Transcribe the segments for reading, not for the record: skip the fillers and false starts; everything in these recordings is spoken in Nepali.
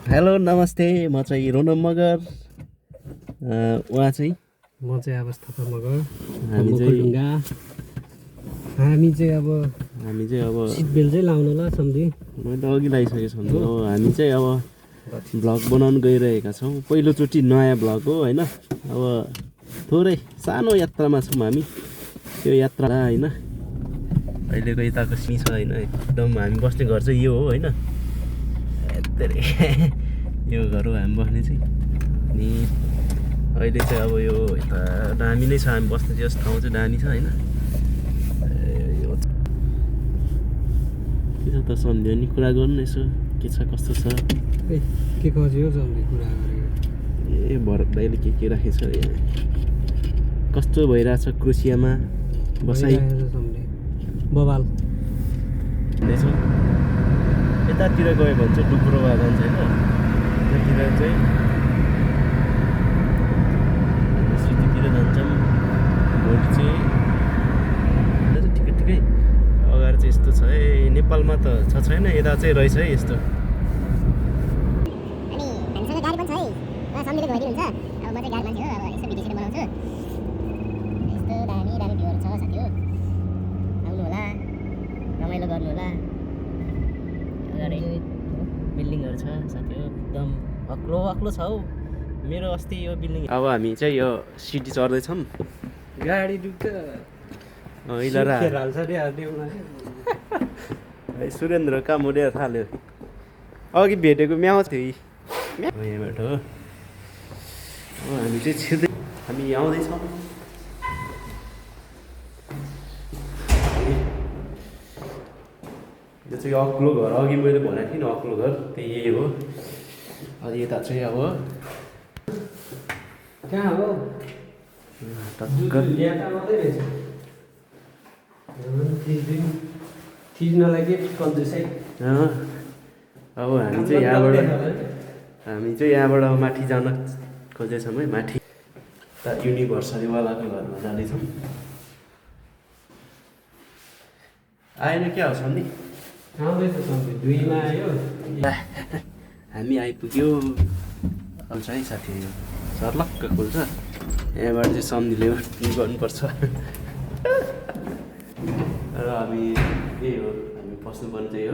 हेलो नमस्ते म चाहिँ रोनम मगर उहाँ चाहिँ म चाहिँ अब स्थापना मगर हामी चाहिँ हामी चाहिँ अब सिट बेल्ट चाहिँ लाउनु ल सम्झि मैले त अघि लगाइसकेको छु हामी चाहिँ अब भ्लग बनाउनु गइरहेका छौँ पहिलोचोटि नयाँ भ्लग हो होइन अब थोरै सानो यात्रामा छौँ हामी त्यो यात्रा होइन अहिलेको यताको सिन छ होइन एकदम हामी बस्ने घर चाहिँ यो हो होइन यो घर हो हामी बस्ने चाहिँ अनि अहिले चाहिँ अब यो यता दामी नै छ हामी बस्ने चाहिँ यस्तो ठाउँ चाहिँ दामी छ होइन के छ त सम्झ्यो नि कुरा गर्नु यसो के छ कस्तो छ के खज्यो सम्झि कुरा गरेको ए भरत दाइले के राखेछ यहाँ कस्तो भइरहेछ क्रोसियामा बसाइ सम्झि बबाल हुँदैछ यतातिर गयो भने चाहिँ डुब्रोमा जान्छ होइन यतातिर चाहिँ सिटीतिर जान्छौँ भोलि चाहिँ ठिकै ठिकै अगाडि चाहिँ यस्तो छ है नेपालमा त छैन यता चाहिँ रहेछ है यस्तो सम्झिँदै भइदिनुहुन्छ अब म चाहिँ गाडी मान्छे हो अब यसो भिडियो बनाउँछु यस्तो दामी दामी भ्यूहरू छ साथी हो आउनु होला रमाइलो गर्नु होला अगाडि बिल्डिङहरू छ साथी हो एकदम अग्लो अग्लो छ हौ मेरो अस्ति यो बिल्डिङ अब हामी चाहिँ यो सिटी चढ्दैछौँ गाडी डुब्छ सुरेन्द्र कहाँ मोडेर थाल्यो अघि भेटेको म्याउ थियो यहाँबाट हो हामी चाहिँ छिर्दै हामी आउँदैछौँ यो चाहिँ अग्लो घर अघि मैले भनेको थिएँ नि अग्लो घर त्यही यही हो अनि यता चाहिँ अब कहाँ हो थिच्नलाई के कन्जुस है अब हामी चाहिँ यहाँबाट माथि जान खोजेछौँ है माथि त युनिभर्सरीवालाको घरमा जाँदैछौँ आएन क्या हो सन्धि आउँदैछ सम्झि दुईमा आयो हामी आइपुग्यो आउँछ है साथी सर्लक्क खोल्छ यहाँबाट चाहिँ सम्धिले गर्नुपर्छ र हामी यही हो हामी पस्नुपर्ने चाहिँ हो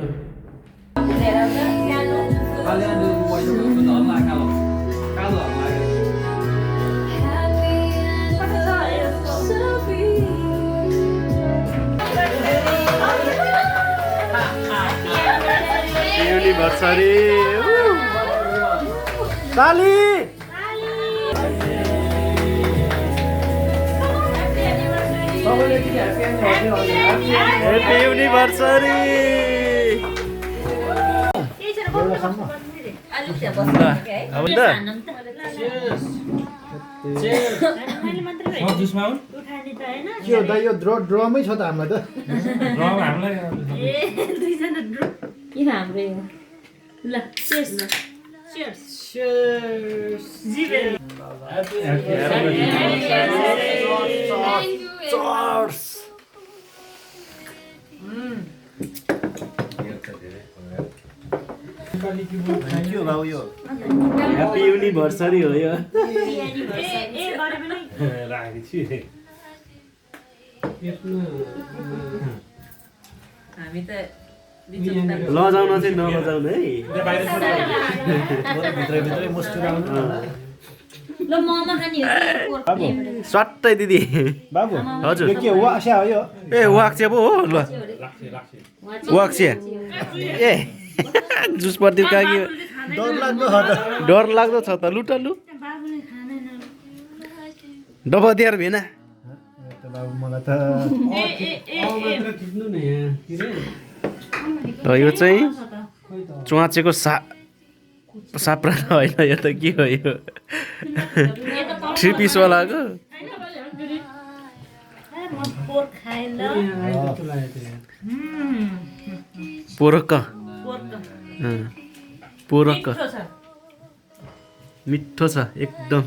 युनिभर्सरी ताली ह्याप्पी युनिभर्सरी यो ड्रमै छ त हामीलाई त हाम्रै हो ल चेयर्स चेयर्स ह्याप्पी युनिभर्सरी हो यो हामी त लजाउन चाहिँ नलजाउनु है भित्रै मुस्कुराउनु ल ममा खाने हो सट्टै दिदी बाबु हजुर यो के वाक्स्या हो यो ए वाक्चे पो हो ल वाक्चे ए जुस पर्दियो काकी डर लाग्दो छ त लुट लु डबा दिएर भेना बाबु मलाई त खिच्नु न यहाँ यो चाहिँ चुवाचेको साप्रा त होइन यो त के हो यो 3 पिसवालाको पोरक पोरक मिठो छ एकदम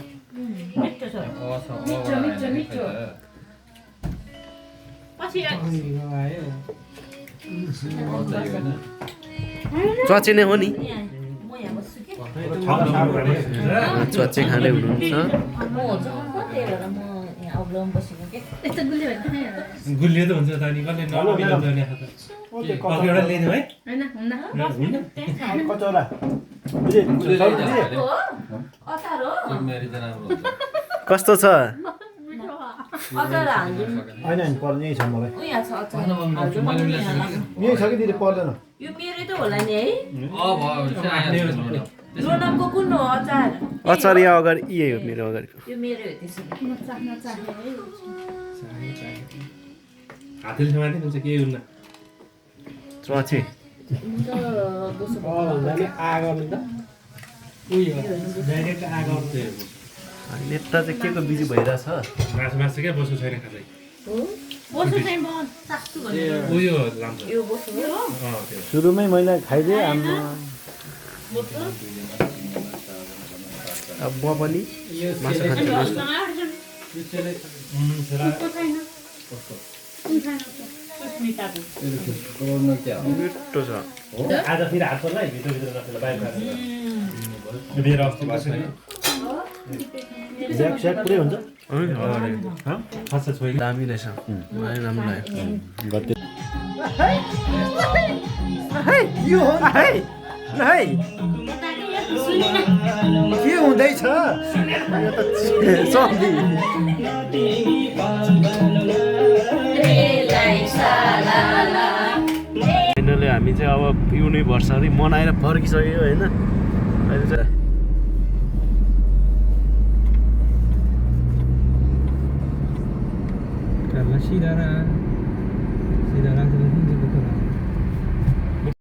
च्वाचे नै हो नि चच्चे खाँदै हुनुहुन्छ म हुन्छ त्यही भएर म यहाँ अग्लोमा बसेको के यस्तो गुलियो भने गुलियो त हुन्छ त अनि कसले नमिलाउँछ नि आफू त एउटा ल्याइदिउँ है होइन हुन्न कचौरा अचार हो कस्तो छ अचार हाल्दिउँ होइन होइन पर्ने यही छ मलाई उ यहाँ छ अचार हाल्दिउँ मलाई यहाँ लाग्यो यही छ कि दिदी पर्दैन यो मेरै त होला नि है रोनकको कुन हो अचार अचार यहाँ अगाडि यही हो मेरो अगाडिको यो मेरो हो त्यसो हातले समाति हुन्छ केही हुन्न चचे नेता चाहिँ के को बिजी भइरहेछ मासु मासु क्या बस्नु छैन खाँदै बोसो चाहिँ म सासु भनेर उयो लान्छ यो बोसो हो त्यो सुरुमै मैले खाइदिएँ आम्मा अब म पनि मासु खान्छु मिठो छ आज फेरि हात पर्ला है भित्र नखेला बाहिर लिएर अस्ति भएको छैन ज्याक स्याक पुरै हुन्छ खास छोइ दामी रहेछ मलाई राम्रो लाग्यो के हुँदैछ फाइनली हामी चाहिँ अब युनिभर्सरी मनाएर फर्किसक्यो होइन अहिले चाहिँ Karena sih darah